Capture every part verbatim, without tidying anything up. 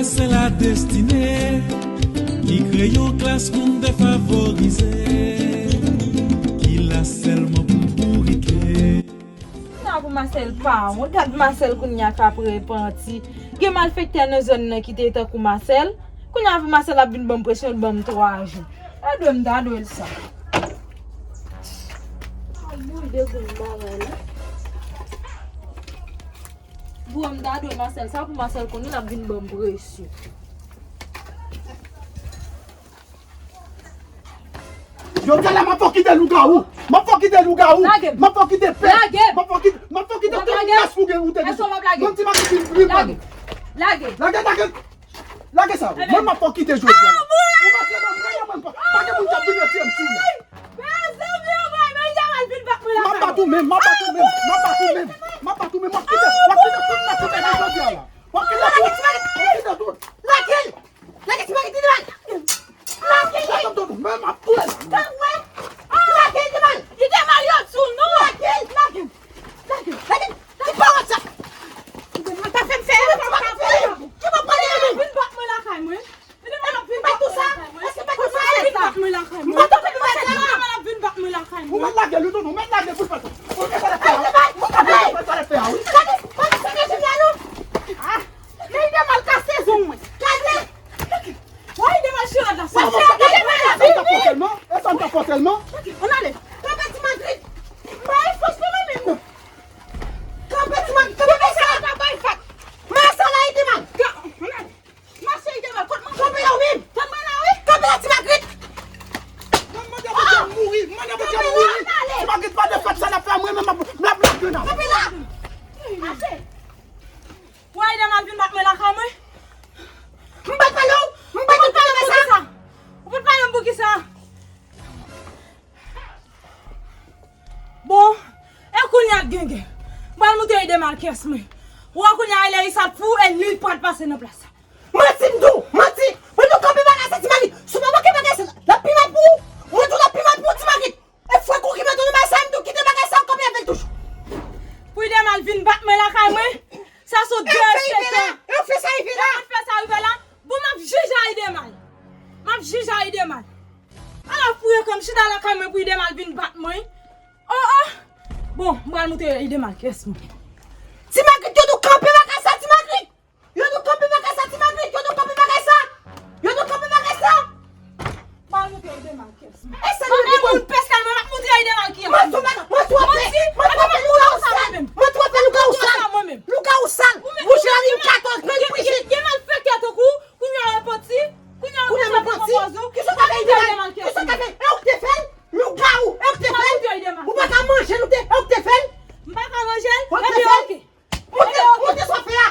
Se la destine ki kreye yon klas moun defavorize ki la sèlman pou bourike. Kounya pou Marcel pa wont, gad Marcel kounya k ap repanti. Gen malfektè nan zòn nan ki te tankou Marcel. Kounya pou Marcel ap vin ban m presyon, l ban m twa jou. E dwe m ta dwe l sa. Ay, bouy de goul bagay la. Bro, m ta dwe Marcel sa pou Marcel konnen l ap vin ban m presyon. Jodi a la, m ap fè w kite lougawou. M ap fè w kite lougawou. Lage m. M ap fè w kite pès. Lage m. M ap fè w kite, m ap fè w kite tout pès ou gen ou te gen. Èske w p ap lage m? Menm ti makit vin, vin pa nou. Lage. Lage, lage. Lage sa. Mwen, m ap fè w kite jodi a la. Ou pa fè nan mwen, mwen, pa, pa gen moun k ap vin retire m sou la. Mezanmi, oh boy, men Jamal vin bat mwen lakay mwen. M ap bat ou menm, m ap bat ou menm, m ap bat ou menm, m ap bat ou menm. W ap kite, w ap kite tout nan kote jodi a la. W ap kite tout, w ap kite tout. Lage l! Lage ti mari, ti mari! Lage l! Sa tonton, men m ap touye l. Lage l, ti mari! Li te mal yo sou nou! Lage l! Lage l! Lage l! Lage l! Ki pawòl sa? Li te mal pa fè m fè. Li pa pale avè m. Vin bat mwen lakay mwen. Li te mal ap vin bat mwen lakay mwen. Èske pa konsa fè sa? Vin bat mwen lakay mwen. M pa tande vin bat mwen lakay mwen. Ou mèt lage l wi tonton, ou mèt lage l pou l fè sa. Ou mèt lage l pou l fè sa, wi. Gade, gade sa k ap fè a, non. Ah! Men li te mal kase zong mwen. Gade! Woy, li te mal chirad la. Sa, sa, sa, sa, sa, sa, sa, sa, sèlman. E sa, sa, sa, sèlman. Ann ale. Kanpe ti Magrit. Bay fòs pou mwen menm. Kanpe ti Magrit. Kanpe sa. Bay fat. Mwen sa la, li te mal. Mache, li te mal. Kot mwen? Kanpe la, wi. Kot mwen la, wi. Kanpe la, ti Magrit. Mwen mande Bondye m mouri. Mwen mande Bondye m mouri. Ti Magrit pa de fèt sa l ap fè mwen menm m ap, m ap, m ap grenn. Kanpe la. Mache. Ou ay demal vin bat mwen lakay mwen. M pa t pale w. M pa t pale w pou kisa? Ou pa t pale m pou kisa? Bon, e kounye a k genyen. M pral moute ede mal kès mwen. Ou wè kounye a, Larisa t fou e li pral pase nan plas sa. Manti m di w, manti. Mwen di w kanpe bagay sa, ti Magrit. Si w pa manke bagay sa, l ap pi mal pou ou. Mwen di w l ap pi mal pou ou, ti Magrit. E fwa konkiman tou nan bagay sa, m di w kite bagay sa, w kanpe avè l toujou. Pou ede mal vin bat mwen lakay mwen. Sa se de sèt an. E w fè sa rive la. E w fè sa rive la. Bon, m ap jije a ede mal. M ap jije a ede mal. Ala fouye kò m chita lakay mwen pou ede mal vin bat mwen. Oh, oh. Bon, m pral moute ede mal kès mwen. Ti Magrit, yo di w kanpe bagay sa, ti Magrit. Yo di w kanpe bagay sa, ti Magrit. Yo di w kanpe bagay sa. Yo di w kanpe bagay sa. M pral moute ede mal kès mwen. E sa nou di moun pès la, mwen m ap moute ede mal kès mwen. Manti w ap fè, manti w ap fè, lougawou sal. Manti w ap fè, lougawou sal. Lougawou sal. Bouch la li katòz, men bouch. Gen malfektè tankou w. Kounye a w repanti. Kounye a w repanti. Kisa w ta fè ede mal? Kisa w ta fè? E w k te fè l? Lougawou, e w k te fè l? Ou pa ka manje l, ou te, e w k te fè l? M pa ka manje l? Ou te fè l? Monte, monte sa w fè a.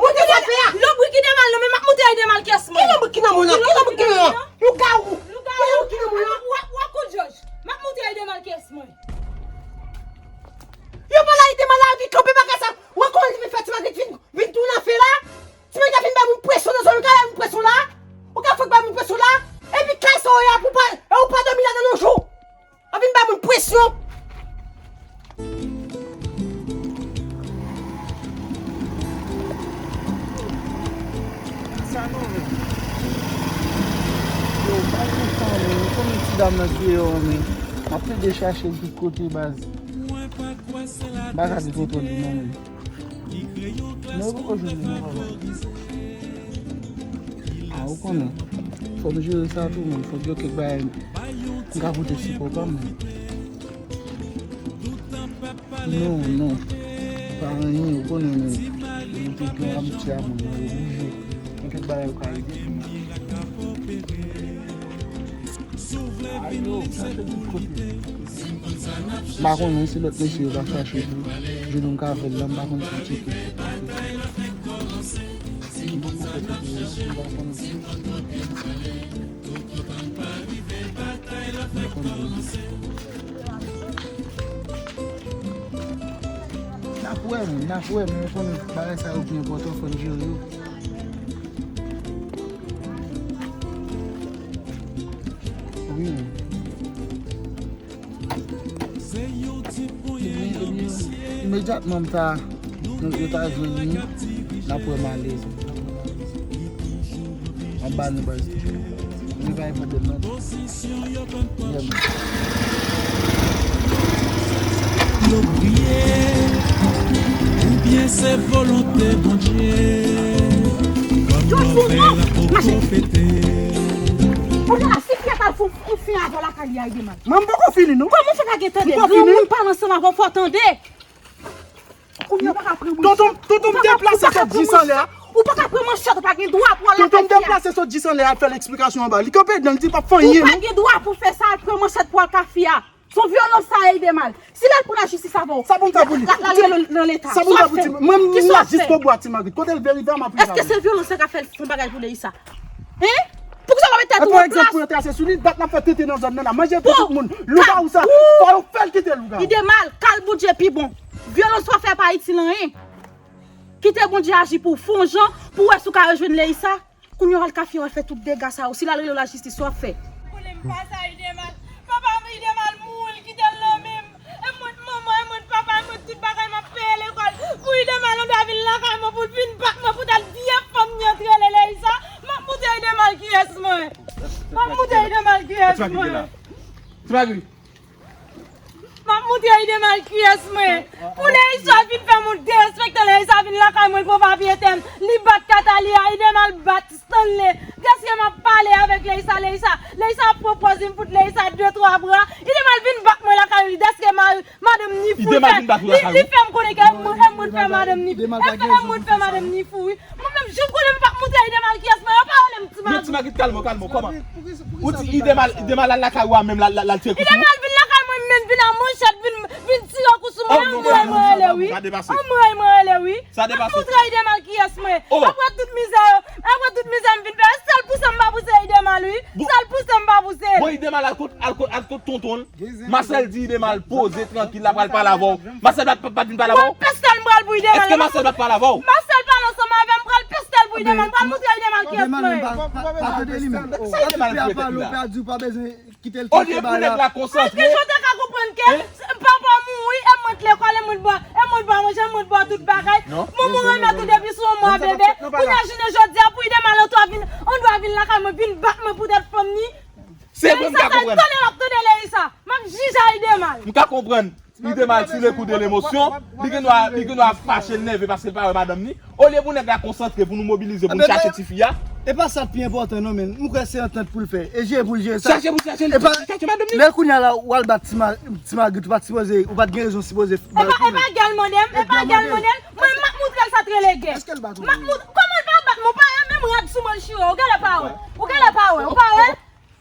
Monte sa w fè a. Lobrik ki demal nan men m ap moute ede mal kès mwen. Ki lobrik ki nan men w lan? Ki lobrik ki nan men w lan? Lougawou. Ki lobrik ki nan men w lan? W ap, w ap kout jòj. M ap moute ede mal kès mwen. Yo pa la ede mal la, yo di kanpe bagay sa. Ou wè kòman li vin fè ti Magrit vin, vin tounen anfè la? Ti Magrit ap vin bay moun presyon nan zòn, ou ka bay moun presyon la? Ou ka fèk bay moun presyon la? Epi kay sa w ye a pou pa, e ou pa dòmi ladan nan jou. Ap vin bay moun presyon. Sa nou menm? Yo, pa gen tan, men. Nou konnen ti dam nan deyò, men. M ap plede chache l tout kote, baz. M pa ka di kote l ye non, men. Men yo poko jwenn li non, papa. A, ou konnen. Fò m jere sa tou, men. Fòk gen kèk bagay m ka pote sipò pa m, men. Non, non. Pa anyen, ou konnen, men. Nou te gen abitye a moun, mwen oblije. Gen kèk bagay ou ka ede pou mwen. Ayo, sa se tout kote. M pa konnen si lòt mesye yo pa chache pou jwenn yon kavèl la, m pa konn si l tcheke. Li poko fè kote yo, m pa konnen. M pa konnen. N ap wè, men, n ap wè, men, ou konnen bagay sa yo pi enpòtan, fò n jere yo. Wi, men. Ebyen, ebyen, imedyatman m ta, nou, yo ta jwenn li, n ap wè malèz. N ap wè malèz. Anba nou baz. Li pa gen pwoblèm nan. Yeah, man. Yo priye, oubyen se volonte Bondye. Kòm Lòvè la poko fete. Ou la, si fi a ta fou, fou fi a vò lakay li a ede mal. Mwen m poko fini non. Kòman w fè pa gen tande? Granmoun pale ansanm avè w, fò w tande. Kounye a ou pa ka pran manchèt. Tonton, tonton m deplase sot dis anlè a. Ou pa ka pran manchèt, ou pa gen dwa pou al lakay fi a. Tonton m deplase sot dis anlè a, al fè l eksplikasyon anba. Li kanpe edan, li di l p ap fè anyen non. Ou pa gen dwa pou fè sa, al pran manchèt pou al lakay fi a. Se yon vyolans sa, Idemal. Si l al pran lajistis avè w. Sa pou m fè pou li? L al nan leta. Sa pou m fè pou li? Mwen m la jiskobou ak Ti Magrit. Kote l veri vè m ap rive avè l. Èske se vyolans sa k ap fè l fè yon bagay pou Leyisa? Hein? Poukisa w pa met tèt ou an plas? Pou egzanp, pou yo trase sou li, dat n ap fè tenten nan zòn nan la. Manje pou tout moun. Lougawou sa, fò yo fè l kite lougawou. Idemal, kal Bondye pi bon. Vyolans w ap fè pa itil anyen. Kite Bondye aji pou w. Fè yon jan pou w wè si w ka rejwenn Leyisa. Kounye a w al lakay fi a, w al fè tout dega sa yo. Si l al rele w lajistis, sa w ap fè? Konnen m pa sa, Idemal. Papa m, Idemal mouri, l kite l nan men m. E mwen, manman, e mwen, papa, e mwen, tout bagay, m ap peye lekòl. Pou Idemal, yon dwa vin lakay mwen, pou l vin bat mwen, poutèt vye fanm li an t rele Leyisa. M ap montre Idemal kiyès mwen ye. M ap montre Idemal kiyès mwen ye. Ti Magri. M ap montre Idemal kiyès mwen ye. Pou Leyisa vin fè m yon derespektan, Leyisa vin lakay mwen, l pran papye tè m, li bat Katalia, Idemal bat Stanley. Dèske m ap pale avèk Leyisa, Leyisa, Leyisa ap pran pòz li, m fout Leyisa de twa bra. Idemal vin bat mwen lakay li, dèske ma, madanm ni fou, li fè, li, li fè m konnen ke e mwen, e mwen fè madanm ni, e mwen fè madanm ni fou, wi. Mwen menm, jan m konnen m p ap montre Idemal kiyès mwen ye, yo pa rele m Ti Magri. Men Ti Magri, kalme w, kalme w, kòman? Ou di Idemal, Idemal al lakay ou a menm, l al, l al, l al tire kouti w? Idemal vin lakay mwen, men vin a manchèt, vin, vin tire kou sou mwen, anmwey mwen rele wi. Anmwey mwen rele wi. M ap montre Idemal kiyès mwen ye. Apre tout mizè yo, apre tout mizè m vin fè, sèl pouse m pa pouse Idemal wi. Sèl pouse m pa pouse l. Bon, Idemal al kot, al kot, al kot tonton l. Masèl di Idemal poze, trankil, l ap pral pale avè w. Masèl pa, pa, pa t vin pale avè w? Pèstèl m pral pou Idemal. Èske Masèl pa t pale avè w? Masèl pale ansanm avè m, m pral pèstèl pou Idemal, m pral montre Idemal kiyès mwen ye. Pa tande li menm. Sa Idemal fè tèt li la? Olye pou nèg la konsantre. Èske jan w te ka konprann ke papa w mouri, e mwen t lekòl, e mwen t ba, e mwen t ba manje, e mwen t ba tout bagay. Manman w remèt ou depi sou yon mwa bebe. Kounye a jounen jodi a pou Idemal yon dwa vin, yon dwa vin lakay mwen, vin bat mwen poutèt fanm ni. Se vre m ka konprann. Leyisa sa tande l ap tande Leyisa. M ap jije Idemal. M ka konprann. Idemal sou le kou de lemosyon, li gen dwa, li gen dwa fache, l nève paske l pa wè madanm ni. Olye pou nèg la konsantre pou nou mobilize pou nou chache tifi a. E pa sa k pi enpòtan non men. M kwè se antant pou l fè. E jere pou l jere sa. Chache pou l chache, chache madanm ni. Lè kounye a la w al bat Ti Magrit, ou pa t sipoze, ou pa t gen rezon sipoze bat li. E pa gè l mande m, e pa gè l mande m. Mwen m ap moutre l sa t rele gè. M ap moutre, kòman l pa bat mwen, ou pa wè menm rad sou mwen l chire, ou genlè pa wè. Ou genlè pa wè, ou pa wè.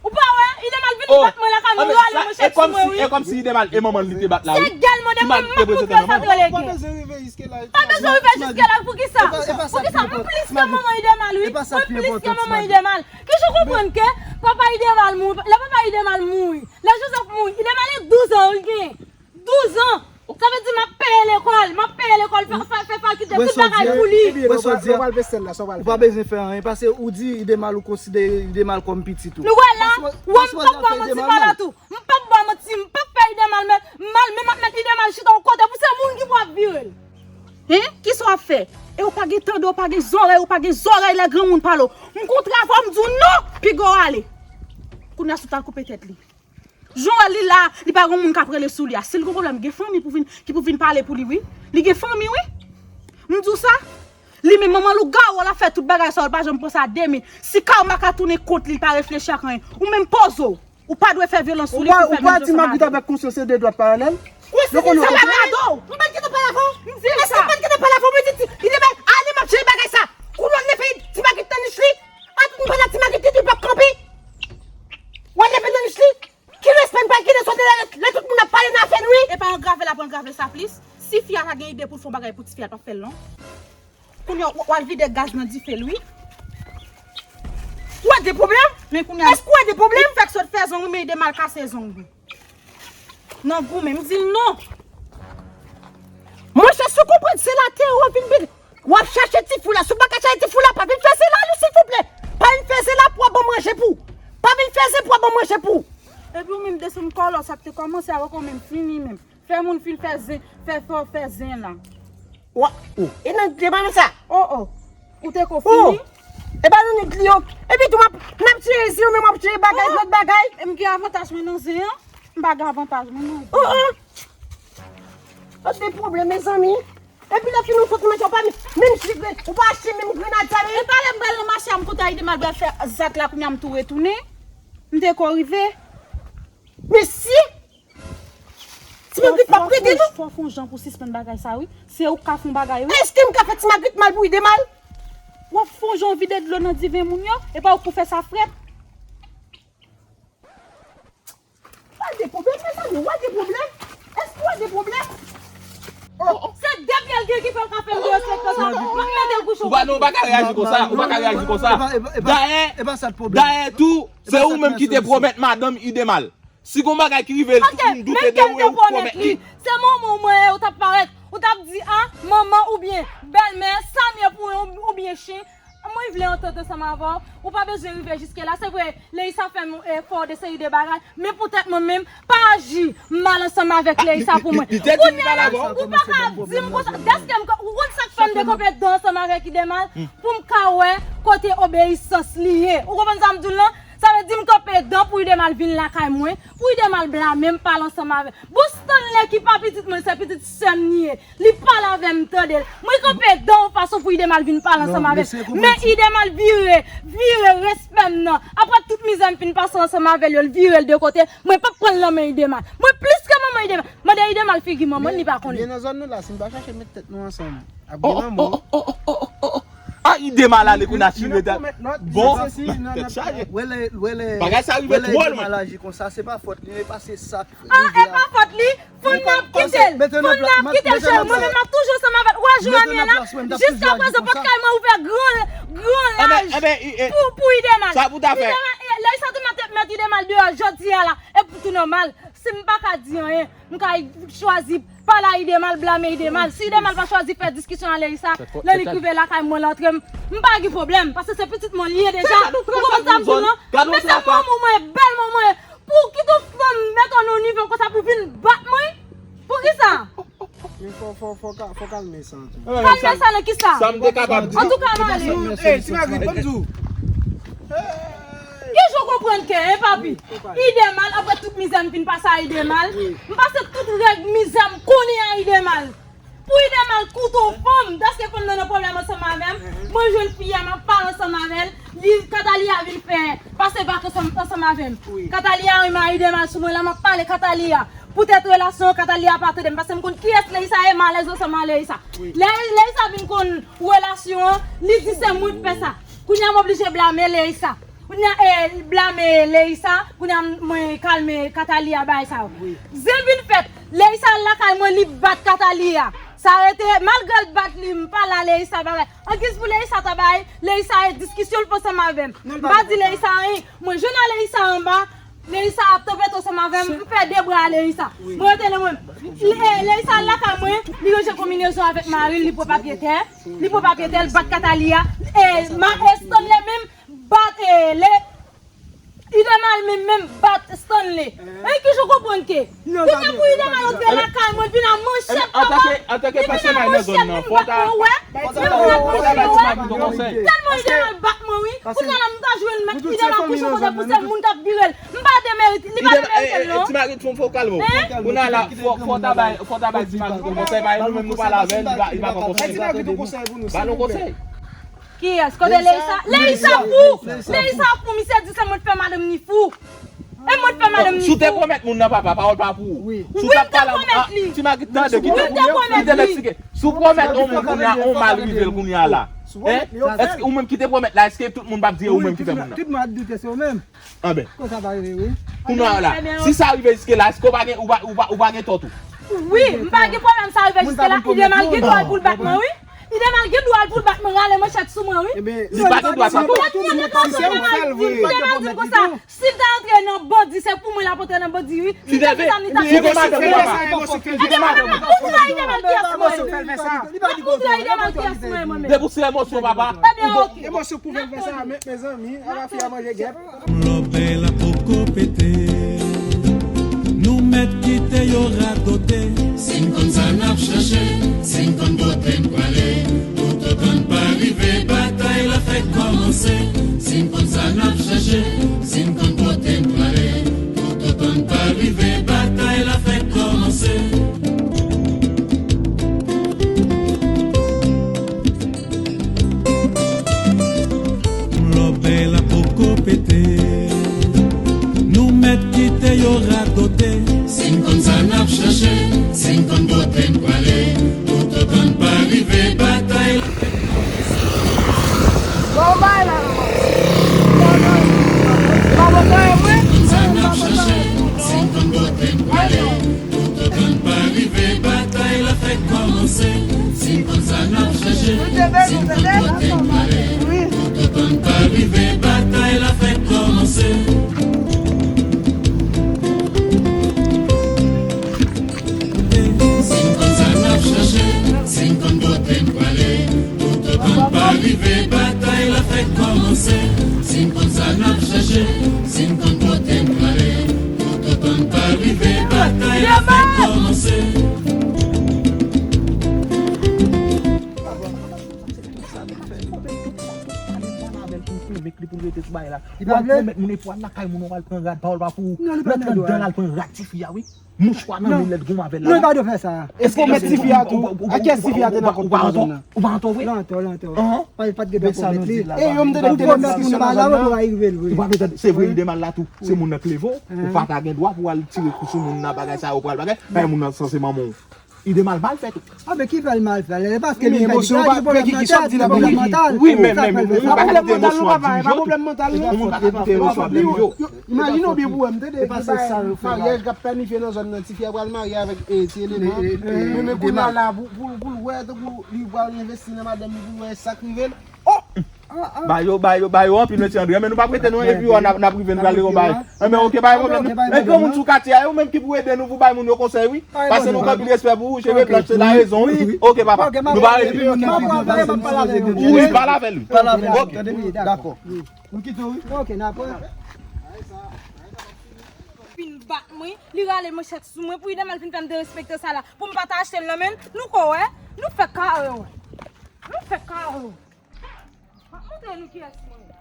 Ou pa wè, Idemal vin bat mwen lakay mwen, rale manchèt sou mwen wi. E kòmsi, e kòmsi Idemal e manman l li te bat la wi. Se gèl mande mwen, m ap moutre sa t rele gè. Pa bezwen rive jiske la. Pa bezwen rive jiske la, poukisa? Poukisa? Mwen plis ke manman Idemal wi. Mwen plis ke manman Idemal. Kijan w konprann ke papa Idemal mouri, lè papa Idemal mouri, lè Joseph mouri, Idemal e douz an l genyen. Douz an! Sa vle di m ap peye lekòl, m ap peye lekòl, fè, fè, fè fakilte, tout bagay pou li. Ou pa bezwen fè anyen, paske ou di Idemal, ou konsidere Idemal kòm pitit ou. Nou wè la, ou wè m p ap ba w manti pa la tou. M p ap ba w manti, m p ap fè Idemal mal, men m ap met Idemal chita yon kote pou se moun ki pou ap vire l. Hen? Kisa w ap fè? E ou pa gen tande, ou pa gen zòrèy, ou pa gen zòrèy lè granmoun pale w. M kontre avè w, m di w non, piga w ale. Kounye a sot al koupe tèt li. Jan w wè li la, li pa gen moun k ap rele sou li a. Si l gen pwoblèm, gen fanmi pou vin, ki pou vin pale pou li wi. Li gen fanmi wi. M di w sa. Li menm manman lougawou l ap fè tout bagay sa yo, l pa janm panse a demen. Si kama ka tounen kont li, li pa reflechi ak anyen. Ou menm poze w. Ou pa dwe fè vyolans sou li pou fè menm jan sa. Ou pa di Magrit avèk konsyans e de dwat paralèl? Konsyans sa pa gade w. M pa t gentan pale avè w. M di l sa. Èske m pa t gentan pale avè w? Mwen di ti, li te bay ale m ap jere bagay sa. Kounye a w leve Ti Magrit nan nich li. A tout moun pandan Ti Magrit li di l p ap kanpe. W al leve nan nich li. Ki respè n pral kite sot lè, lè tout moun ap pale nan afè n wi? E pa angrave l ap angrave sa plis. Si fi a ta gen ide pou l fè yon bagay pou tifi a, l p ap fè l non. Kounye a w, w al vide gaz nan dife l wi. Ou wè de pwoblèm? Men kounye a. Èske w wè de pwoblèm? Li fèk sot fè zong wi, men Idemal kase zong li. Nan goumen, m di l non. Monchè, si w konprann se la tèren w vin pete. W ap chache ti fi w la, si w pa ka chache ti fi w la, pa vin fè zela non silvouplè. Pa vin fè zela pou w ap ban manje pou. Pa vin fè ze pou w ap ban manje pou. Epi w menm desanm kòlò, sa k te kòmanse avèk ou menm fini menm. Fè moun fin fè zen, fè fè w fè zen la. Wa, oh, e nan de bagay sa. Oh, oh. Ou te ko fini? E pa nan nèg li yo. Epi tou m ap, n ap tire isi, ou menm w ap tire bagay, lòt bagay. M gen avantaj mwen nan zen an. M pa gen avantaj mwen nan zen. Oh, oh. Lòt de pwoblèm, mezanmi. Epi lè fini ou sot nan mache, ou pa menm, menm chik, ou pa achte menm grenad sa, menm. E pa lè m pral nan mache a, m kontan ide m al pral fè zak la, kounye a m tou retounen. M te ko rive. Mesye! Ti Magrit, m ap rete, non? Fò w fè yon jan pou sispann bagay sa, wi. Se ou k ka fè yon bagay, wi. Èske m ka fè Ti Magrit mal pou ide mal? W ap fè yon jan vide dlo nan diven moun yo, e pa ou k pou fè sa frèt. W a de pwoblèm, mezanmi, w a de pwoblèm. Èske w a de pwoblèm? Oh, se de pye l gen ki fè l ka fè m derespektan sa. M ap mete l kouche. Ou pa, non, ou pa ka reyaji konsa, ou pa ka reyaji konsa. Dayè, dayè tou, se ou menm ki te pwomèt madanm ide mal. Si gon bagay ki rive l, m doute de ou e ou pwomèt li. Se manman w mwen ye, ou t ap parèt, ou t ap di, a, manman oubyen bèlmè, sa m ye pou ou, oubyen chen. Mwen vle antant ansanm avè w, ou pa bezwen rive jiske la. Se vre, Leisa fè m, eh, fè w de seri de bagay, men poutèt mwen menm, pa aji mal ansanm avèk Leisa pou mwen. Kounye a la, ou pa ka ap di m konsa, dèske m, ou konn sa k fè m dekonpe dan ansanm avèk Idemal, pou m ka wè kote obeyisans li ye. Ou konprann sa m di w lan? Sa vle di m kanpe dan pou Idemal vin lakay mwen, pou Idemal blame m, pale ansanm avè m. Bon, Stanley ki pa pitit mwen, se pitit sè m li ye. Li pale avè m, m tande l. Mwen kanpe dan yon fason pou Idemal vin pale ansanm avè m. Men Idemal vire, vire respè m nan. Apre tout mizè m fin pase ansanm avè l yo, l vire l de kote. Mwen p ap pran l nan men Idemal. Mwen plis ke manman Idemal. Mande Idemal figi manman l, li pa konnen. Byen nan zòn nou la, si n pa chache met tèt nou ansanm, ap gen lanmou. Oh, oh, oh, oh, oh, oh, oh. Ah, Idemal ale kounye a chire dat. Bon, tèt chaje. Bagay sa rive twò lwen. Mal aji konsa, se pa fòt li, e pa se sa k rive a. Ah, e pa fòt li. Fò n ap kite l. Fò n ap kite l, cheri. Mwen menm, m ap toujou ansanm avè l. Ou wè jou a mwen la, jiska prezan, pòtkay mwen ouvè gran, gran laj pou, pou Idemal. Sa pou ta fè? Idemal, eh, Leisa tou mèt, mèt Idemal deyò jodi a la. E pou tou nòmal, si m pa ka di anyen, m ka chwazi pale a Idemal, blame Idemal. Si Idemal pa chwazi fè diskisyon a Leisa, lè li rive lakay mwen, l antre m, m pa gen pwoblèm, paske se pitit mwen li ye deja. Ou konprann sa m di w lan? Men se manman mwen, bèl manman mwen, pou kite yon fanm met w nan nivo konsa pou vin bat mwen? Poukisa? Men fò, fò, fò ka-, fò kalme sa tou. Kalme sa nan kisa? Sa m te kapab di. Antouka, m ale. Ey, Ti Magrit, ban m di w. Ki jan w konprann ke, hein, papi? Idemal, apre tout mizè m fin pase a Idemal, m pase tout règ mizè m konnen a Idemal. Pou Idemal koute yon fanm, dèske fanm nan nan pwoblèm ansanm avè m, mwen jwenn fi a, m ap pale ansanm avè l, li, Katalia vin fè pase vakans ansanm, ansanm avè m. Katalia renmen Idemal sou mwen la, m ap pale Katalia. Poutèt relasyon an, Katalia pa tande m, paske m konn kiyès Leisa ye, m alèz ansanm a Leisa. Lè Leisa vin konn relasyon an, li di se mwen k fè sa. Kounye a m oblije blame Leisa. Kounye a, eh, blame Leisa, kounye a mwen kalme Katalia bagay sa yo. Zen vin fèt, Leisa al lakay mwen, li bat Katalia. Sa rete, malgre l bat li, m pale a Leisa bagay. Angiz pou Leisa ta bay Leisa e diskisyon l fè ansanm avè m. M pa di Leisa anyen. Mwen jwenn a Leisa anba, Leisa ap tanpete ansanm avè m, m fè de bra a Leisa. Mwen rete nan mwen. Leisa al lakay mwen, li ranje konbinezon avèk mari l, li pran papye tè, li pran papye tè, l bat Katalia. E, ma, e Stanley menm, bat, e, le, Idemal menm, menm bat Stanley. E ki jan w konprann ke? Kounye a pou Idemal antre lakay mwen, vin a manchèt, papa. Li vin a manchèt, vin bat mwen, wè. Li vin a manchèt, wè. Tèlman Idemal bat mwen, wi. Kounye a la, m ta jwenn mèt Idemal kouche kote pou se moun k ap vire l. M pa demerite, li pa demerite l, non. Ti Magrit, fò, fò w kalme w. Kounye a la, fò, fò w ta bay, fò w ta bay Ti Magrit yon konsèy, paske nou menm nou pale avè l, li pa, li pa pran konsèy. Ba l yon konsèy. Kiyès? Kote Leisa? Leisa fou! Leisa fou! Misye di se mwen k fè madanm ni fou. E mwen k fè madanm ni fou. Si w te pwomèt moun nan, papa, pawòl pa pou ou. Si w t ap pale a Ti Magrit, tande, kite m, kite m eksplike. Si w pwomèt yon moun kounye a, yon mal rive l kounye a la. Èske ou menm ki te pwomèt la, èske tout moun p ap di e ou menm ki fè moun nan? Tout moun ap di ke se ou menm. Anben. Konsa pa rive, wi. Kounye a la, si sa rive jiske la, èske ou pa gen, ou pa, ou pa, ou pa gen tò tou? Wi, m pa gen pwoblèm sa rive jiske la. Idemal gen dwa l pou l bat mwen, wi. Idemal gen dwa l pou l bat mwen, rale manchèt sou mwen, wi. Li pa gen dwa sa tou. Idemal di m konsa, si l ta antre nan bandi, se pou mwen l ap antre nan bandi, wi. Li te fè sa, li ta fè sa. Ou trayi Idemal kiyès mwen? Ou trayi Idemal kiyès mwen, mwen menm? Depi w se emosyon, papa. Ebyen, oke. Emosyon pou fè l fè sa, men, mezanmi, ala fi a manje gèp. Lòbèy la poko pete. Nou mèt kite yo radote. Si n konn sa n ap chache, si n konn kote n prale, toutotan n pa rive, batay la fèk kòmanse. Wi. Li pa vle. Pwomèt moun epi w al lakay moun, w al pran rad, pawòl pa pou ou. Non, li pa nan dwa. Nan anndan l al pran rad tifi a, wi. Mouchwa nan men l, lèt gonm avè l la. Non, li pa dwe fè sa. E pwomèt tifi a tou. A kiyès tifi a te nan kont pou zòn nan? Ou pa antò vre? Lan antò, lan antò. Pa, pa t gen dwa pwomèt li. E yo m tande te nan diskisyon nan zòn nan. Ou pa vle tande, se vre, Idemal la tou. Se moun nan k leve w. Ou pa ta gen dwa pou w al tire kou sou moun nan, bagay sa yo pral bagay. Bagay moun nan sanse manman w. Idemal mal fè tou. A, men ki fè l mal fè? E paske li fè li, li gen pwoblèm nan tèt, li gen pwoblèm mantal. Wi, men, men, men, moun pa kite emosyon ap dirije w tou. Moun pa ka kite emosyon ap dirije w. Imajine w byen pou wè m tande maryaj k ap planifye nan zòn nan, tifi a pral marye avèk, eh, ti Elena. Men, men kounye a la, pou, pou, pou l wè, tankou li pral envesti nan madanm li, pou l wè sa k rive l. Oh! Ba yo, ba yo, ba yo anpil, mesye André. Men nou p ap rete non, epi w a n ap, n ap rive, n prale yon bay. Enben, oke, pa gen pwoblèm. Men granmoun sou katye a, yo menm ki pou ede nou, pou bay moun yo konsèy, wi. Pase nou gen anpil respè pou ou, cheve blanch, se la rezon, wi. Oke, papa. Nou pa rete. Wi, pale avè l, wi. Oke. Dakò. Nou kite w, wi. Oke, n ap fin bat mwen, li rale manchèt sou mwen, pou Idemal fin fè m derespekte sa la. Pou m pa ta achte l nan men l, nou ko wè, nou fè kare wè. Nou fè kare wè. M ap montre nou kiyès mwen ye.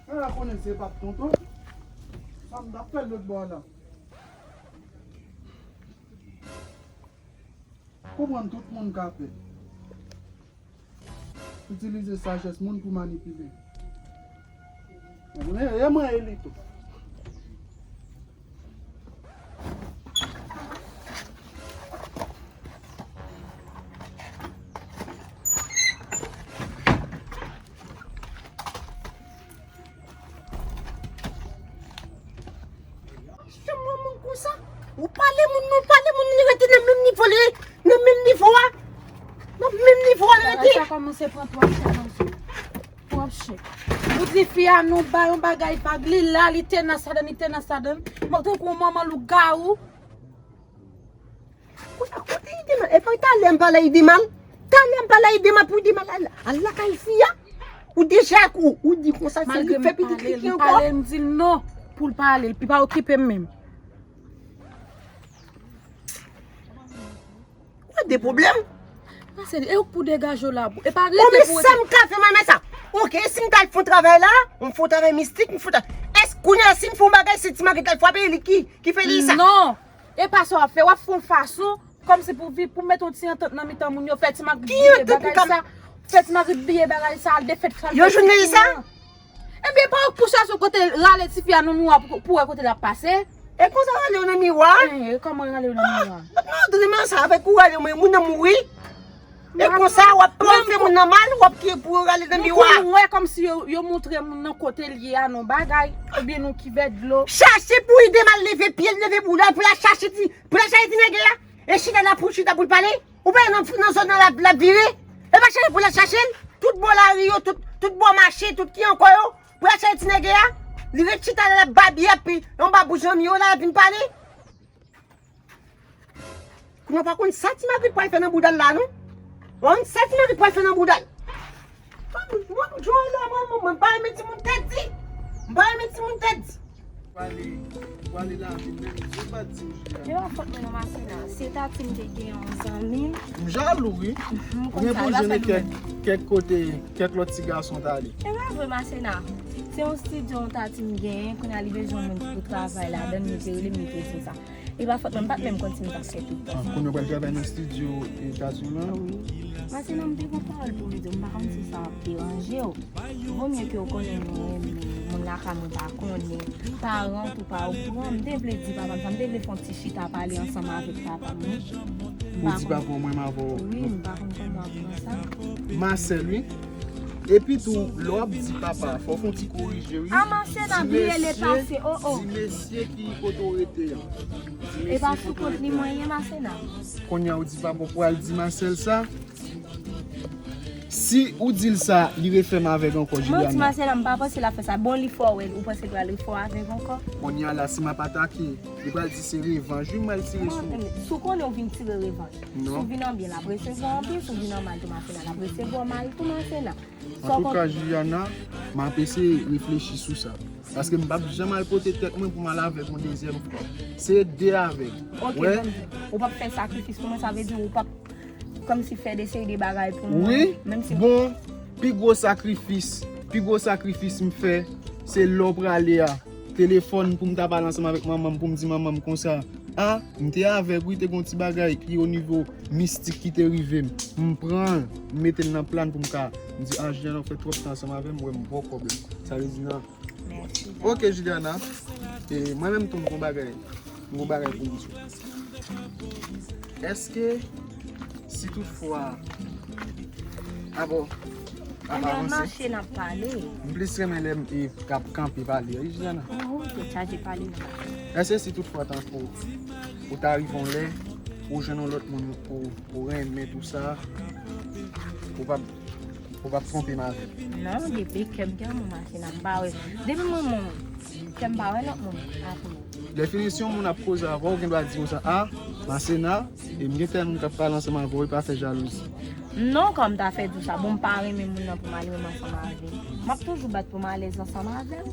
Mwen la konnen se pa t tonton. Sa m t ap fè l lòt bò a la. Konprann tout moun ka fè. Itilize sajès moun pou manipile. Mwen, e mwen, e li tou. Janm wè moun konsa. Ou pale moun, nou pale moun, li rete nan menm nivo, li, nan menm nivo a. Nan menm nivo a, li rete. Bagay sa kòmanse pran twòp chè nan zye. Twòp chè. Ou di fi a nou ba yon bagay vag, li la, li tenas ladann, li tenas ladann. Mwen tankou yon manman lougawou. Kote, kote Idemal? E pa talè m pale a Idemal. Talè m pale a Idemal pou Idemal al, al lakay fi a. Ou deja kou, ou di konsa se li k fè pitit li ki ankò. Malgre m pale, m pale, m di l non pou l pale, li pa okipe m menm. Ou de pwoblèm? Maselin, e ou k pou degaje w la. E pa rete pou rete. Bon, men sa m ka fè, manman sa. Oke, si m t al fè yon travay la, m fè yon travay mistik, m fè yon tra-, èske kounye a si m fè yon bagay, se Ti Magrit k al frape, li ki, ki fè li sa? Non. E pa sa w ap fè, w ap fè yon fason, kòmsi pou vi-, pou met yon ti antant nan mitan moun yo, fè Ti Magrit bliye bagay sa, fè Ti Magrit bliye bagay sa, al defèt sa, al fè ti fi an. Ebyen, pa w pou chache yon kote rale tifi a nan miwa pou, pou wè kote l ap pase. E konsa rale w nan miwa? Eh, e kòman rale w nan miwa? Mwen, mwen, sa avèk ou rale mwen, moun nan mouri. E konsa, w ap pran fè moun nan mal, w ap ki pou yo rale nan miwa. Nou konn wè kòmsi yo, yo montre moun nan kote l ye a, nan bagay, oubyen nan kivèt dlo. Chache pou Idemal leve pye l, leve bouda l, pou l al chache ti, pou l al chache ti nèg la. E chita la pou chita pou l pale. Ou pa nan, nan zòn nan l ap, l ap vire. E pa chache pou l al chache l. Tout bò lari yo, tout, tout bò mache, tout ki ankò yo. Pou l al chache ti nèg la. Li ret chita la, l ap babye, epi yon ba bouch nan mi yo la, l ap vin pale. Kounye a w pa konn sa Ti Magrit pral fè nan bouda l la, non? W pa konn sa Ti Magrit pral fè nan bouda l. Mwen, mwen, mwen, mwen, mwen pa renmen timoun tèt di. Mwen pa renmen timoun tèt di. Pale, pale lavi menm, ou pa di m jodi a. E pa fòt mwen non, Masena. Se Tati m te gen yon zanmi m. M jalou, wi. Ou gen pou jene kèk, kèk kote, kèk lòt ti gason t ale. E pa vre, Masena. Se yon estidyo yon Tati m genyen, kounye a li bezwen moun pou travay ladan l, li te rele m, li te di m sa. E pa fòt mwen, m pa t menm konn si m t ap fè tout tan sa. Ah, kounye a w pral travay nan estidyo Etazini an? Wi. Masena, m te gon pawòl pou m di w, m pa konn si sa ap deranje w. Vo mye ke w konnen mwen renmen Lakay mwen pa konnen. Paran tou pa okouran. M te vle di papa m sa. M te vle fè yon ti chita pale ansanm avèk papa m, wi. M Ou pa di konn papa w, mwen m avè w. Wi, m pa konn kòman w ap pran sa. Masèl, wi. Epi tou, lè w ap di papa, fò w fè yon ti korije, wi. A, Masèna, bliye le pase, o, o. Di mesye ki kote w rete an. Di E pa mesye sou kote w kont li rete an. Mwen ye, Masèna. Kounye a, ou di papa w pral di Masèl sa. Si ou di l sa, li refè m avè l ankò, Juliana. Manti, Masèna, m pa panse l ap fè sa. Bon, li fè w, ou panse l pral refè w avè l ankò? Kounye a la, si m ap atake, li pral di se revanj, wi, m pral tire sou ou. Si w konnen w vin tire revanj. Non. Si w vin an byen, l ap resevwa an byen, si w vin an mal tou, Masèna, l ap resevwa w mal tou, Masèna. Antouka, Juliana, m ap eseye reflechi sou sa. Paske m p ap janm al pote tèt mwen pou m al avèk yon dezyèm fwa. Se de avèk. Ok, Wè? Bon, ou p ap fè sakrifis pou mwen, sa vle di ou p ap kòmsi fè de seri de bagay pou mwen. Wi, menm si bon, pi gwo sakrifis, pi gwo sakrifis m fè, se lè w prale a. Telefòn pou m ta pale ansanm avèk manman m, pou m di manman m konsa, a, m te avèk, wi, te gen yon ti bagay ki o nivo mistik ki te rive m. M pran l, m mete l nan plan pou m ka, m di, a, Juliana, w fè twòp tan ansanm avè m, m wè m ba w kòb la. Sa vle di nan. Mèsi. Ok, Juliana. E mwen menm tou, m gon bagay. M gon bagay pou m di w. Èske, si toutfwa, a bon, a pa Lè n avanse. Mache, n ap pale. M plis renmen lè m e, k ap kanpe pale, wi, Juliana. Oh, ou te chaje pale nan mache. Èske si toutfwa tankou ou ta rive yon lè, ou jwenn yon lòt moun ou, ou renmen tou sa, ou p ap Ou p ap twonpe m avè l. Non, depi kè m gen moun, Masèna, m pa wè. Depi mwen, mwen, kè m pa wè lòt moun apre w. Lè fini si yon moun ap koze avè w, ou gen dwa di konsa, a, Masèna, e m gen tèl moun k ap pale ansanm avè w, e pa fè jalouzi. Non, kòm ta fè di w sa, bon, m pa renmen moun nan pou m al renmen ansanm avè l. M ap toujou bat pou m alèz ansanm avè l.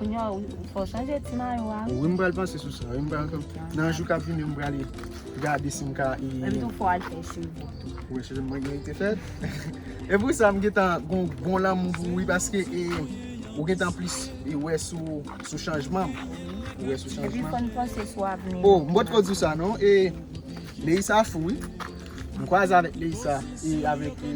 Kounye a, ou, fò w chanje ti mayo a, wi. Wi, m pral panse sou sa. Wi, m pral, nan jou k ap vini, m pral gade si m ka, e, Menm tou fò w al fè cheve w tou. Wi, cheve mwen gen te fèt. E pou sa, m gentan gon, gon lanmou pou ou, wi, paske, e, ou gentan plis, e, wè sou, sou chanjman m. Ou wè sou chanjman m. Epi fò n panse sou avni nou. Oh, m potko di w sa, non. E, Leisa fou, wi. M kwaze avèk Leisa, e, avèk, e,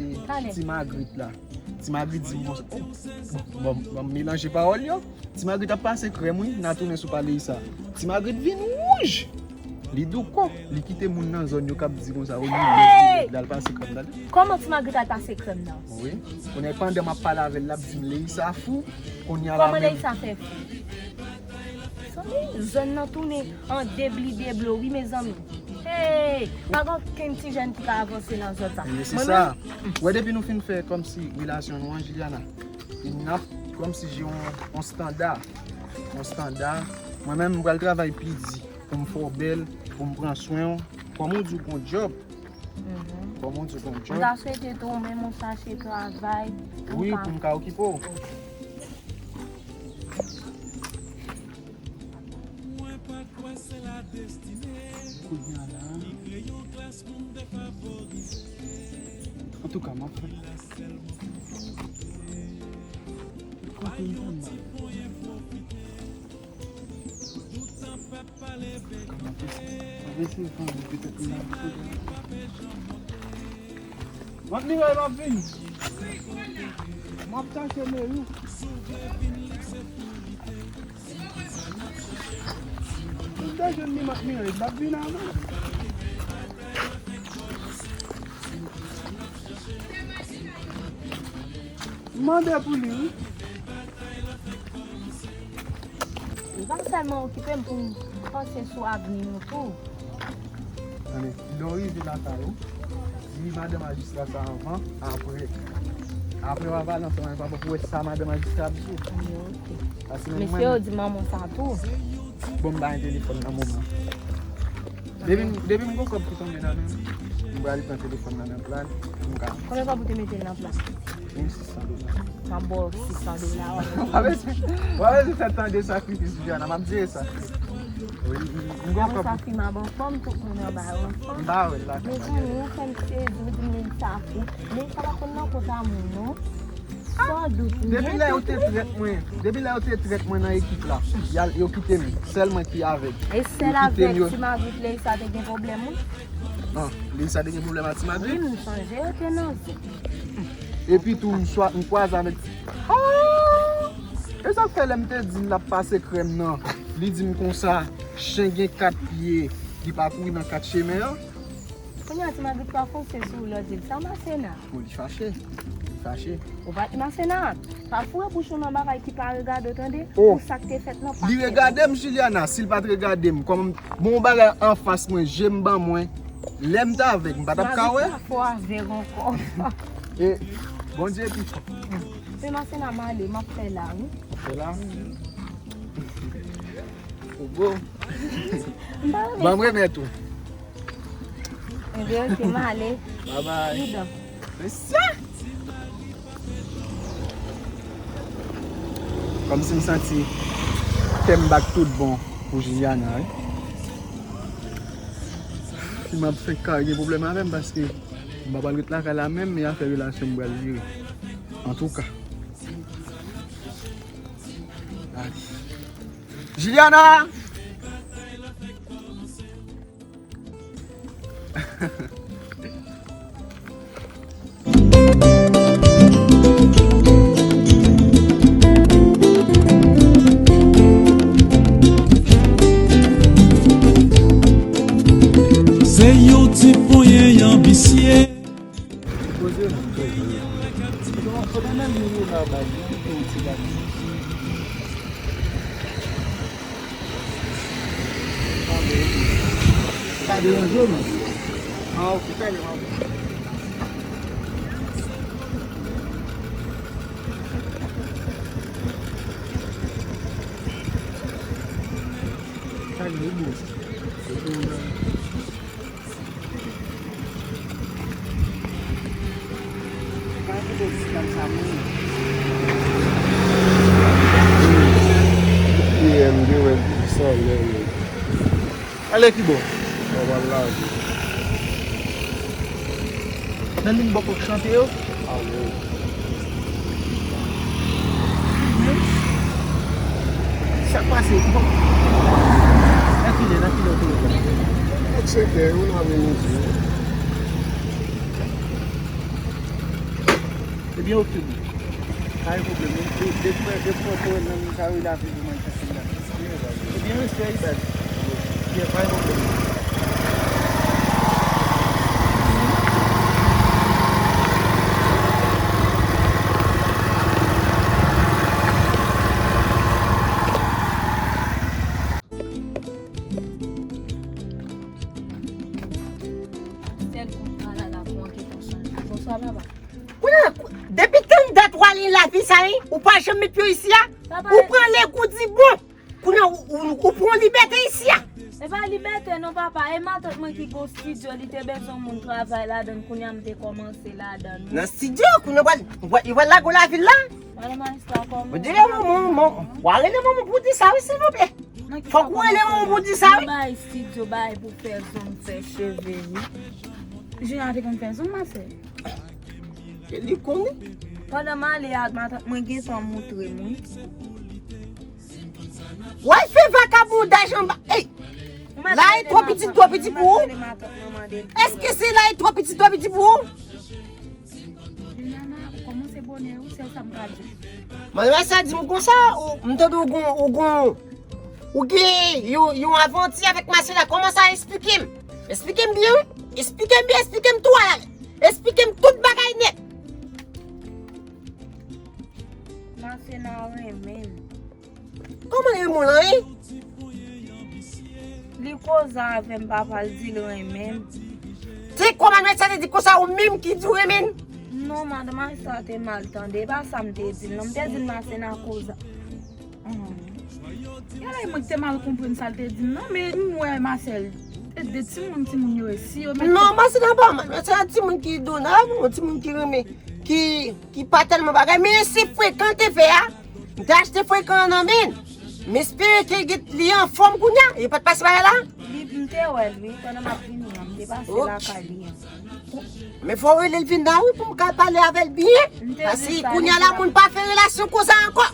Ti Magrit la. Ti Magrit di m konsa, oh, bon, bon, bon, m melanje pawòl yo. Ti Magrit ap pase krèm, wi, n a tounen sou pale sa. Ti Magrit vin wouj. Li douko, li kite moun nan zòn yo k ap di konsa, oh, li lèd, li lèd, l al pase krèm, tande. Kòman Ti Magrit al pase krèm nan? Wi. Kounye a, pandan m ap pale avè l, l ap di m Leisa fou. Kounye a la menm. Kòman Leisa fè fou? Zanmi, zòn nan tounen an debli deblo, wi, mezanmi. Hey, pa gen okenn ti jèn ki ka avanse nan zòn sa. Ebyen, se sa. Ou wè, depi nou fin fè kòmsi relasyon nou an, Juliana, e n ap kòmsi jere yon, yon standa. Yon standa. Mwen menm, m pral travay pi di pou m fè w bèl, pou m pran swen w. Kòm ou di w gon djòb. Mhm. Kòm ou di w gon djòb. M ta swete tou, ou menm ou chache travay. Wi, pou m ka okipe w. Kounye a la. Antouka, m ap fè. Kote m fè mal? Kòman te fè? M ap eseye fè anvi petèt m ap fè. M ap Miray, m ap vini. M ap chache Meri. M te jwenn li, m ap Miray, m ap vin avan. M mande pou li, wi. M pa sèlman okipe m pou m panse sou avni nou tou. Tande, lè w rive lakay ou, di madan majistra sa anvan, apre, apre w a pale ansanm avèk papa pou w wè sa madan majistra ap di w. Paske menm mwen menm. Mesye yo di manman sa tou. Bon, m pa gen telefòn nan moman. Depi m, depi m gon kòb ki tonbe nan men m, m prale pran telefòn nan nan plan, m ka. Konbyen kòb ou te mete nan plan? Mil sis san dola. M ap ba w sis san dola, w ap mete. W ap bezwen fè tan de sakrifis, Juliana, m ap jere sa. Wi, m gon kòb. Konsa fi m ap anfòm, tout moun anba yo anfòm. M pa wè l la. Mezanmi, ou fè m sezi, ou di m Leisa fou. Leisa pa konn nan kont a moun, non. San dout, depi lè yo te trèt mwen, depi lè yo te trèt mwen nan ekip la, y al, yo kite m. Sèl mwen ki avèg. E sèl avèk Ti Magrit Leisa te gen pwoblèm, wi. Ah, Leisa te gen pwoblèm ak Ti Magrit? Wi, m sonje yo te nan zen. Epi tou, m swa m kwaze avèk. Ah! E sa k fè lè m te di l ap pase krèm nan, li di m konsa, chen gen kat pye, li pa kouri nan kat chemen an. Kounye a, ti magrit pa fonse sou ou lè w di l sa, Masena. Bon, li fache. Li fache. Ou pa t Masena. Pa foure bouch ou nan bagay ki pa regade w, tande? Oh. Pou sa k te fèt nan pase. Li regade m, Juliana. Si l pa t regade m, kòman m, bon, yon bagay anfas mwen, je m ban mwen. Lè m t avèk, m pa t ap ka wè. Magrit pa fò avè w ankò. E, Bondye pi fò. Men Masena, m ale, m ap fè la, wi. Fè la? Ou gwo. M pa renmen. Ban m remèt ou. Ebyen, oke, m ale. Bye bye. Pridan. Men sa! Kòmsi m santi kè m bat tout bon pou Juliana, wi. Si m ap fenk ka gen pwoblèm avè m, paske m pa pral ret lakay la menm, e afè relasyon m pral jere. Antouka. Ay. Juliana! Se yon ti ponyen anbisye. Poze. Kote menm nou la bay, yon ti bagay. Pa deranje w, non? Ah, ok, talè, m ap. Talè, wi, bro. P M de wè san lè yo. Ale ki bò? Mwen pral lage. Nan liy bò kòk chante yo? Ale. Sa k pase? Nan kilè, nan kilè w te ye la? Nan sèt è, yon apre midi. Ebyen, oke, bro. Pa gen pwoblèm. De, de, de, de, de, de, nan mitan wi la, vi pou mwen, sa se la. Ebyen, respè, wi, baz. Ebyen, pa gen pwoblèm. Sèl kontra la, la pou anke konsa. Bonswa, papa. Kounye a, depi tann dat w ale lavi sa, wi, ou pa janm met pye w isi a, ou pran lèg ou di bon. Kounye a, ou, ou, ou pran libète isi a. E pa libète non, papa, e matant mwen ki gon estidyo, li te bezwen moun travay ladan l, kounye a m te kòmanse ladan l. Nan estidyo, kounye a w pral, w pral, w pral lage w lavil la. Madan majistra, kòman? Ou rele manman, w a rele manman pou di sa, wi, silvouplè. Fòk ou rele manman pou di sa, wi. Bay estidyo, bay pou fè zong, fè cheve, wi. Junior te konn fè zong, ma sè? E li konnen. Pandan m ale a, matant mwen gentan montre m, wi. W al fè vakabondaj anba. Ey! La e twò pitit, twò piti pou ou? Èske se la e twò pitit, twò piti pou ou? Juliana, ou kòmanse bonè, wi, sèl sa m ka di. Manman sa di m konsa, ou, m tande ou gon, ou gon, ou gen yon, yon avanti avèk Marcela. Kòman sa, esplike m? Esplike m byen, wi. Esplike m byen, esplike m tou, ala. Esplike m tout bagay nèt. Marcela renmen m. Kòman li renmen w lan, wi? Li koze avè m, papa, l di l renmen m. Se kòman sa te di konsa, ou menm ki di w renmen l? Non, madanm, sa te mal tande. E pa sa m te di l, non. M te di l Masena koze. Yalè, mwen ki te mal konprann sa l te di m, non, men m wè Masèl, e de timoun, timoun yo, e si yo mèt. Non, Masèl pa mal, Masèl se timoun ki donab, yon timoun ki renmen, ki, ki pa tèlman bagay, men se frekan l te fè a, m te achte frekan an nan men l. M espere ke li anfòm kounye a, e pa t pase bagay la. Li, m te wè l, wi, pandan m ap vini an, m te pase lakay li an. Men fò w rele l vin la, wi, pou m ka pale avè l byen. Paske kounye a la, moun pa fè relasyon konsa ankò.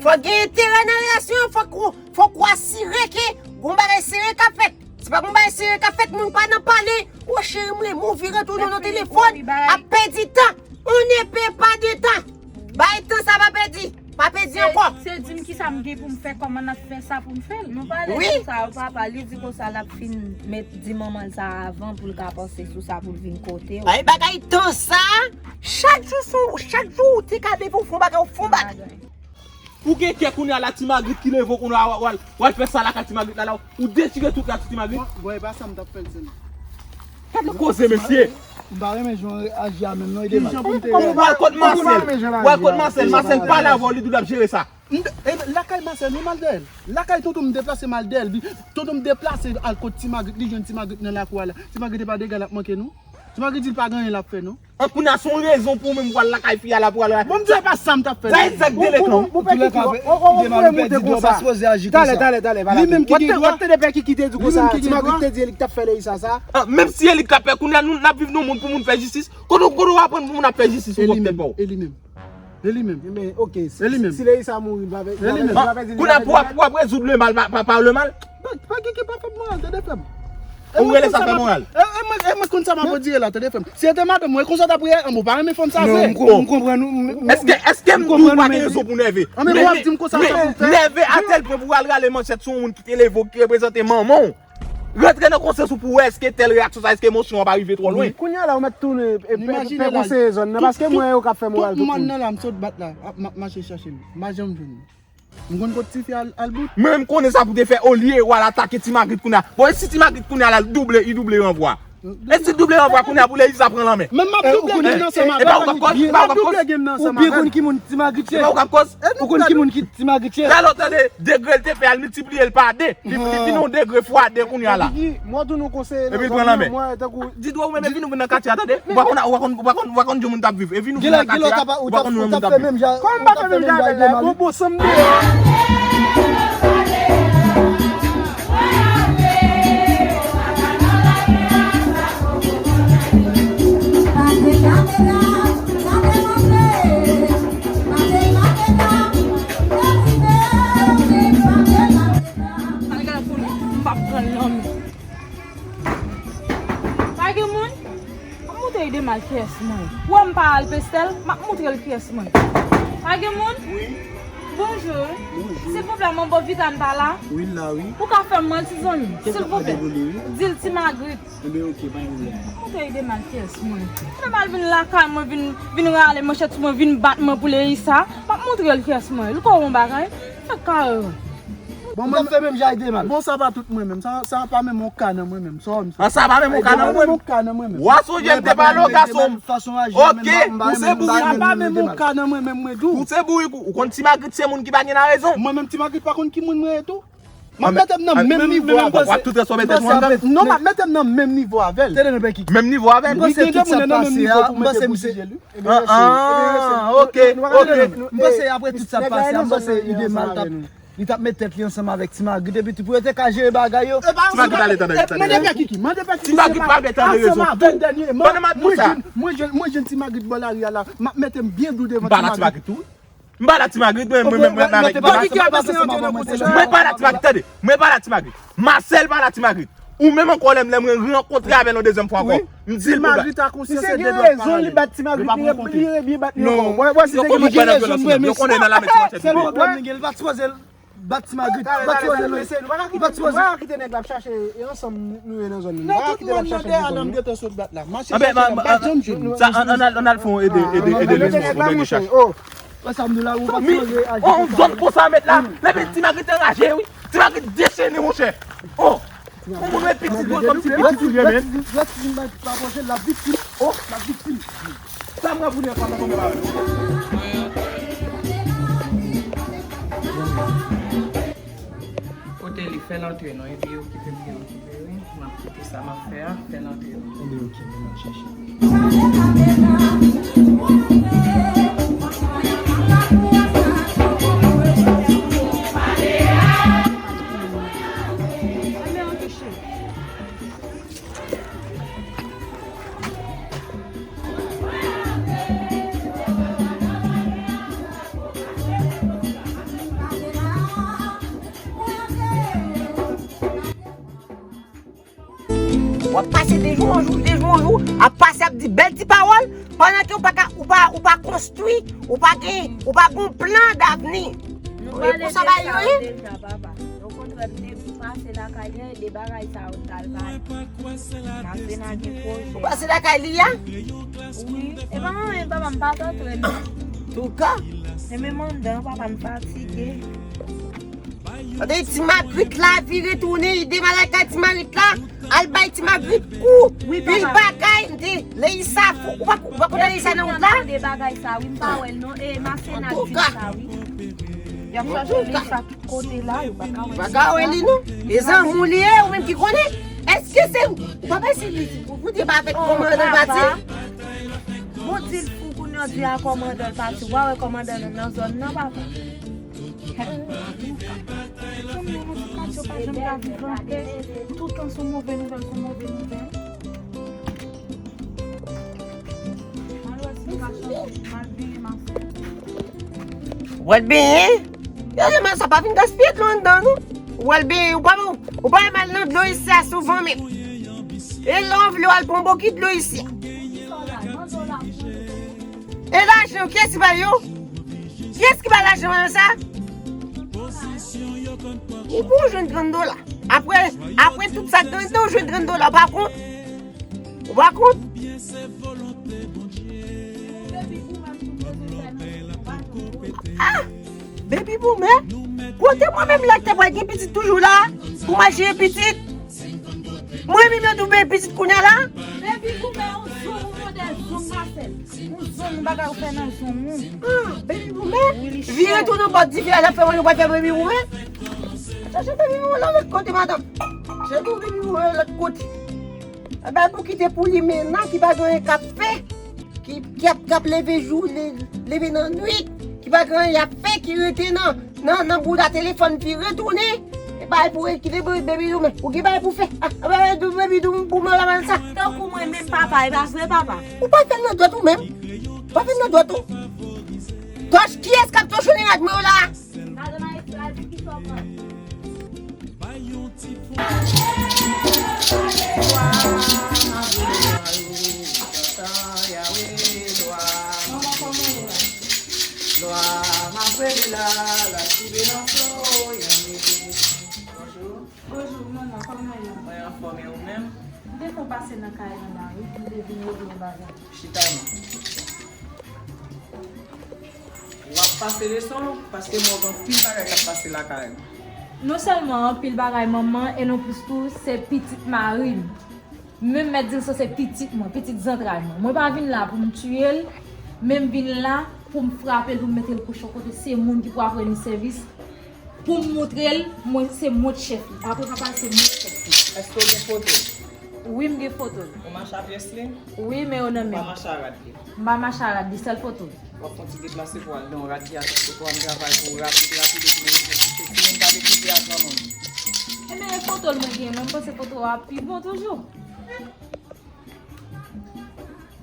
Fò gen enterè nan relasyon an, fòk ou, fòk ou asire ke gon bagay serye k ap fèt. Si pa gon bagay serye k ap fèt, moun pa nan pale, o cheri m renmen w, vire tounen nan telefòn, ap pèdi tan. On ne perd pas de temps. Bay tan sa pa pèdi. Pa pèdi ankò. Se di m kisa m gen pou m fè, kòman n ap fè sa pou m fè l. Nou pale sou sa yo, papa, li di konsa l ap fin met, di manman l sa avan pou l ka panse sou sa pou l vin kote w. Ay, bagay tan sa, chak jou sou, chak jou ou te ka leve ou fè yon bagay, ou fè yon bagay. Ou gen kè kounye a la, Ti Magrit ki leve w kounye a, w al, w al fè sa lakay Ti Magrit la, la, ou dechire tout la, Ti Magrit. Bon, bon, e pa sa m t ap fè l, se non. Gad yon koze, mesye. M pa renmen jan w aji a menm non, Edemal. Kòman w al kot Masèl? W al kot Masèl, Masèl pale avè w, li di w l ap jere sa. M de-, e, lakay Masèl, wi, m al dèyè l. Lakay tonton m deplase, m al dèyè l. Li, tonton m deplase al kot Ti Magrit, li jwenn Ti Magrit nan lakou a la. Ti Magrit e pa dega l ap manke, non. Ti Magrit di l pa gen anyen l ap fè, non. An kounye a, se yon rezon pou ou menm pral lakay fi a la, pral. Bon, m di se pa sa m t ap fè. Sa egzak de letan. Bon, bon, pè Kiki, o, o, o, frè m ou te konsa. Talè, talè, talè, talè. Li menm ki gen dwa. Ou tande pè Kiki te di konsa, Ti Magrit te di e li k t ap fè Leisa sa. Ah, menm si e li k t ap fè, kounye a nou, n ap viv nan yon mond pou moun fè jistis. Kote, kote w aprann pou moun ap fè jistis sou pwòp tèt pa w? E li menm. E li menm. E li menm. Men, ok, si, si Leisa mouri, li pa vle, li pa vle, li pa vle di, li pa vle di. Kounye a pou w ap, pou w ap rezoud le mal pa, pa, pa le mal. Pè Kiki pa fè m moral, tande frè m. Ou rele sa fè moral? E, e mwen, e mwen konn sa m ap dire la, tande frè m. Si se te madanm mwen, e konsa w t ap reyaji, anben w pa renmen fanm sa vre. Non, m konprann ou, m, m, èske, èske m di w pa gen rezon pou nève? Anben w ap di m konsa sa pou fè. Nève a tèl pwen pou w al rale manchèt sou yon moun ki te leve w, ki reprezante manman w. Rantre nan konsyans ou pou wè èske tèl reyaksyon sa, èske emosyon an pa rive twò lwen. Kounye a la, ou mèt tounen, e, pè, pè konseye zòn nan, paske m wè yo k ap fè moral tout moun. Tout mòn nan la, m sot bat la, ap, m ap mache chache l. M pa janm jwenn li. M konn kot tifi a al, al bout. Mwen menm konnen sa pou te fè olye w al atake Ti Magrit kounye a. Bon, e si Ti Magrit kounye a la, l double, li double ranvwa. E si l double ranvwa kounye a pou Leisa pran lanmè. Men m ap double game nan ansanm avè l. E pa ou k ap koz, e pa ou k ap koz. Ou byen konn ki moun Ti Magrit ye. E pa ou k ap koz. Ou konn ki moun ki Ti Magrit ye. Talè w tande, degre l te pè a, l miltipliye l pa de. Li, li vin yon degre fwa de kounye a la. Mwen tou nou konseye. Epi l pran lanmè. Di dwe ou menm, epi nou vin nan katye a, tande. Ou pa konn, ou pa konn, ou pa konn, ou pa konn jan moun t ap viv. Epi nou vin nan katye a, ou pa konn jan moun t ap viv. Kòman m pa fè menm jan avè l la? Bon, bon, sanm deyò. Al gade pou nou, m p ap pran lanmè. Pa gen moun? M ap montre Edemal kiyès mwen. Wè m pa al Pestèl, m ap montre l kiyès mwen. Pa gen moun? Wi. Bonjou. Bonjou. Silvouplè, manbo Vitan pa la? Wi, l la, wi. Ou ka fè m manti, zanmi? Silvouplè. Di l Ti Magrit. Enben, oke, pa gen pwoblèm. M ap montre Edemal kiyès mwen. Edemal vin lakay mwen, vin, vin rale manchèt sou mwen, vin bat mwen pou Leisa. M ap montre l kiyès mwen. Li ko yon bagay. Fèk kare. Bon, mwen fè menm jan ak Edemal. Bon, sa pa tout mwen menm. Sa, sa pa menm yon ka nan mwen menm. Sa w wè m sa. Ah, sa pa menm yon ka nan mwen menm. Sa pa menm yon ka nan mwen menm. W a sonje m te pale w, gason m. Fason aji a menm, m pa, m pa renmen, m pa renmen Edemal. Sa pa menm yon ka nan mwen menm, mwen tou. Ou se bourik, ou, ou konn Ti Magrit se moun ki pa gen larezon. Mwen menm Ti Magrit pa konn ki moun mwen ye tou. M ap mete m nan menm nivo avè l. W ap tout transfòme tèt ou anndan. Non, m ap mete m nan menm nivo avè l. Tande non, Pè Kiki. Menm nivo avè l? M panse tout sa k pase a, m panse misye. Ah, ah, ok, ok. M panse apre tout sa k pase a, m panse Edemal t ap, li t ap met tèt li ansanm avèk Ti Magrit epi tou pou yo te ka jere bagay yo. Ti Magrit ale tande, tande. Mande Pè Kiki, mande Pè Kiki. Ti Magrit pa vle tande rezon. Ansanm avè l dènye. Mande m pou sa. Mwen jwenn, mwen jwenn Ti Magrit bò lari a la. M ap mete m byen dou devan Ti Magrit. M pa la Ti Magrit tou. M pa la Ti Magrit, mwen, mwen, mwen, mwen, mwen, mwen pa la Ti Magrit, tande. Mwen pa la Ti Magrit. Masèl pa la Ti Magrit. Ou menm ankò lè m, lè mwen rankontre avè l yon dezyèm fwa ankò. M di l pou bat. Misye gen rezon, li bat Ti Magrit, li re-, li rebyen bat li ankò. Wè, wè, se te gen rezon, mwen, mesye. Sèl pwoblèm li gen, li pa t sipoze bat Ti Magrit. Li pa t sipoze, li pa t sipoze. Nou pa ka kite nèg la ap chache, e ansanm nou ye nan zòn nan. Nou pa ka kite l ap chache nan zòn nan. Tout moun nan dèyè la m gentan sot bat la. Mache chache la, m pa janm jwenn li. Sa, ann, ann al, ann al fè yon ede, ede, ede leson pou nèg yo chache. Wè sa m di w la, ou pa t sipoze aji konsa. On zòn konsa mèt la, lè Ti Magrit anraje, wi. Ti Magrit dechene, monchè. Oh, yon moun wè pitit, wè kòmsi pitit li ye, men. Lè ti, lè ti Magrit pa manje, l ap viktim. Oh, l ap viktim. Sa m wè pou li ankò, sa tonbe la. Kote li fè l antre non, epi okipe m gen okipe wi. M ap kite sa m ap fè a, fè l antre non. Enben oke, men m ap chèche. W Pase de jou an jou, de jou an jou, ap pase, ap di bèl ti pawòl, pandan ke ou pa ka, ou pa, ou pa konstwi, ou pa gen, ou pa gon plan davni. Nou pale de sa deja, papa. Okontrè, m te pase lakay li a, e de bagay sa yo m t al pale. Masena gen pwojè. Ou pase lakay li a? Wi. E pa mwen menm, papa, m pa t antre non. Touka. E menm anndan, papa, m fatige. Tande, ti Magrit la vire tounen, li demalay kay ti Magrit la, al bay ti Magrit kou, wi, pil bagay, m te, Leisa fou, ou pa, ou pa konn Leisa nan wout la? Tande bagay sa, wi, m pa wè l non, e Masena di m sa, wi. Y ap chache Leisa tout kote la, yo pa ka wè Leisa. Pa ka wè li non. E zanmi w li ye, ou menm ki konnen. Èske se ou? Ou pa pase li, ou koute pa avèk kòmandan pati? Bon, di l fou, kounye a di a kòmandan l pati. Ou pa wè kòmandan nan, nan zòn nan, papa. Fanm nan nan ti katye pa janm ka viv anpè. Toutan se move nouvèl, se move nouvèl. M al wè si m ka chanje, m al benyen m ap fè. Ou pral benyen? Yo, yo, men sa pa vin gaspiye dlo anndan, non. Ou pral benyen, ou pa, ou pa mal nan dlo isi a souvan, men. E lè w vle w al pran bokit dlo isi a. E lajan, kiyès ki bay yo? Kiyès ki bay lajan nan sa? Ou pou jwenn trant dola. Apre, apre tout sa k anndan, ou jwenn trant dola, ou pa kont? Ou pa kont? Ah! Baby boomer? Kote mwen menm lè k te pral gen pitit toujou la? Pou m al jere pitit? Mwen menm yo tou bay pitit kounye a la? Baby boomer, yon zong, yon modèl zong, Marcel. Yon zong, yon bagay ou fè nan zong ou. Ah, baby boomer? Wi, li cho. Vire tounen bò dife a, l ap fè mwen, nou pral fè baby boomer? Chache baby boomer lòt kote, madanm. Chache baby boomer lòt kote. Ebyen, pou kite pou li menm nan, ki pa gen anyen k ap fè, ki, ki ap, k ap leve jou, le-, leve nan nwit, ki pa gen anyen y ap fè, ki rete nan, nan, nan bouda telefòn, pi retounen. E bay pou kite pou baby dou, men ou gen bay pou fè. Ah, bay pou baby dou, pou mwen la, sa. Tankou mwen menm, papa, e pa vre, papa? Ou pa fè l nan dwèt ou menm. Ou pa fè l nan dwèt ou. Gòch, kiyès k ap touche nan rad mwen yo la? Madan Maestro, al di ki sa w pran. Bonjou. Bonjou, manman, kòman w ye? Mwen anfòm, e ou menm? M te fon pase nan kay lan la, wi, m te vin regle yon bagay. Chita non. W ap pase leson, paske mwen gen anpil bagay k ap pase lakay m. Non sèlman anpil bagay manman, e non plis tou, se pitit mari m. Menm mèt di l sa se pitit mwen, pitit zantray mwen. Mwen pa vin la pou m tiye l, men m vin la pou m frape l, pou m mete l kouche yon kote. Se moun ki pou ap rann li sèvis. Pou m moutre l, mwen se mwen k chèf li. Apre papa l, se mwen k chèf li. Èske w gen foto l? Wi, m gen foto l. Ou mache a pyès li? Wi, men yo nan men m. Ou pa mache a rad li? M pa mache a rad li, sèl foto l. W ap fè yon ti deplase pou w al nan rad li a, tout foto a, m travay pou w rapid, rapid, epi mwen vin kouche. Timoun pa te kite a granmoun. Ebyen, e foto l mwen gen, mwen m panse foto a pi bon toujou.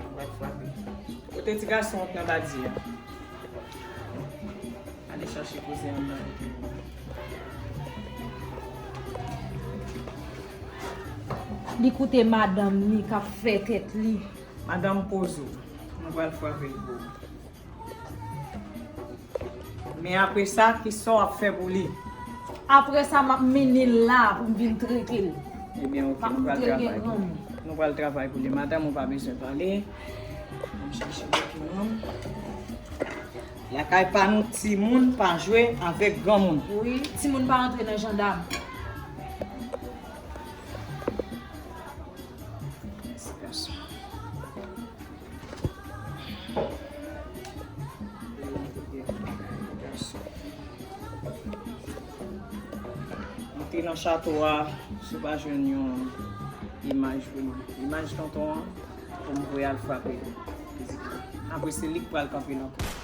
Ou pral frape. Kote ti gason an k nan badi a? Ale chache koze anndan. Li koute madanm li k ap fè tèt li. Madanm, poze w. Nou pral frape l pou ou. Men apre sa, kisa w ap fè pou li? Apre sa, m ap mennen l la pou m vin trete l. Ebyen, oke, nou pral travay pou li. Nou pral travay pou li. Madanm, ou pa bezwen pale. Ann chache dokiman. Lakay pa nou, timoun pa jwe avèk granmoun. Wi, timoun pa antre nan jandam. Antre nan chato a, si w pa jwenn yon imaj pou mwen. Imaj tonton an, pou m voye al frape mizik la. Apre, se li k pral kanpe nan kou.